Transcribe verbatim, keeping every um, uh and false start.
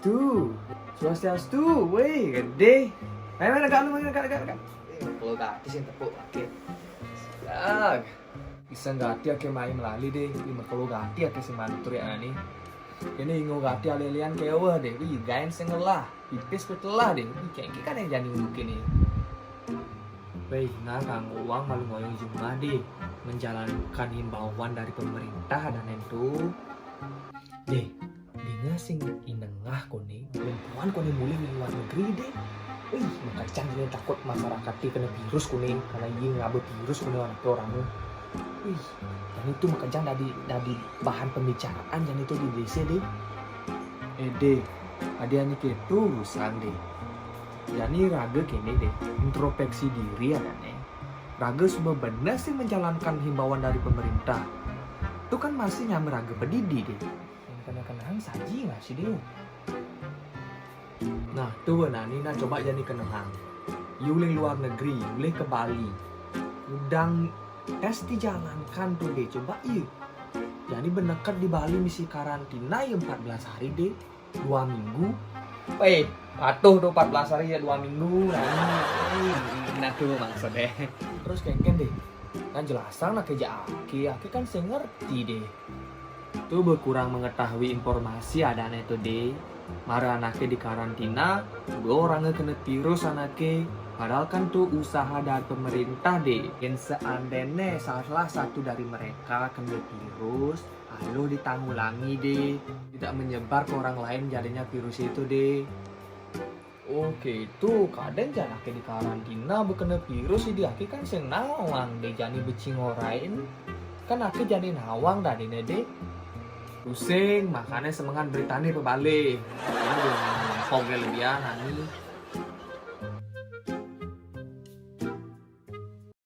Tuh, swastiastu, weh, gedé. Ayo, ayo, negak lu, ayo, negak, negak, negak. Eh, kalau gati sih tepuk, oke. Siap. Bisa gati aké mai melali deh, ini kalau gati aké sing mantur ya nih. Ini ingo gati alé-aléan kéweh deh, wih, gaén sing ngelah, pipis pitelah deh, wih, kayak kan yang jadi unduk ini. Weh, nah, kang uang malu ngoyong jumah deh, menjalankan himbauan dari pemerintah dan itu. Deh, dengar sing inengah koné, perempuan koné mulih di luar negeri deh. Wih, makanya jangan takut masyarakat kena virus koné, karena iya ngaba virus koné anak orang. Wih, dan itu makanya jadi jadi bahan pembicaraan dan itu di D C deh. Eh deh, ada yang itu urusan deh. Jadi raga kene deh, introspeksi diri ya nih. Raga suba bener sih menjalankan himbauan dari pemerintah. Itu kan masih nyamber raga pedidi deh. Yang kena kenang saji nggak sih deh? Nah, tuh nani nah coba jadi kenehang. Yu uling luar negeri, uling ke Bali. Udang tes dijalankan tuh deh, coba iya. Jadi beneket di Bali misi karantina ya empat belas hari deh, dua minggu. Eh, patuh tuh empat belas hari ya dua minggu. Nah, nah tuh maksudnya. Terus kengken deh, kan jelasan lah ke aki, aki kan sing ngerti deh. Tuh berkurang mengetahui informasi adanya tuh deh. Mara anaknya di karantina, dua orangnya kena virus anaknya. Padahal kan tuh usaha dari pemerintah deh. Dan seandainya salah satu dari mereka kena virus, ayo ditanggulangi deh. Tidak menyebar ke orang lain jadinya virus itu deh. Oke, itu kadang jangan anaknya di karantina, bekena virus, si aki kan sing nawang deh, jani becing orain. Kan aki jani nawang tadi deh. Pusing, makanya semengan beritanya pebalik. Ini belum ngomong pogel dia, nani.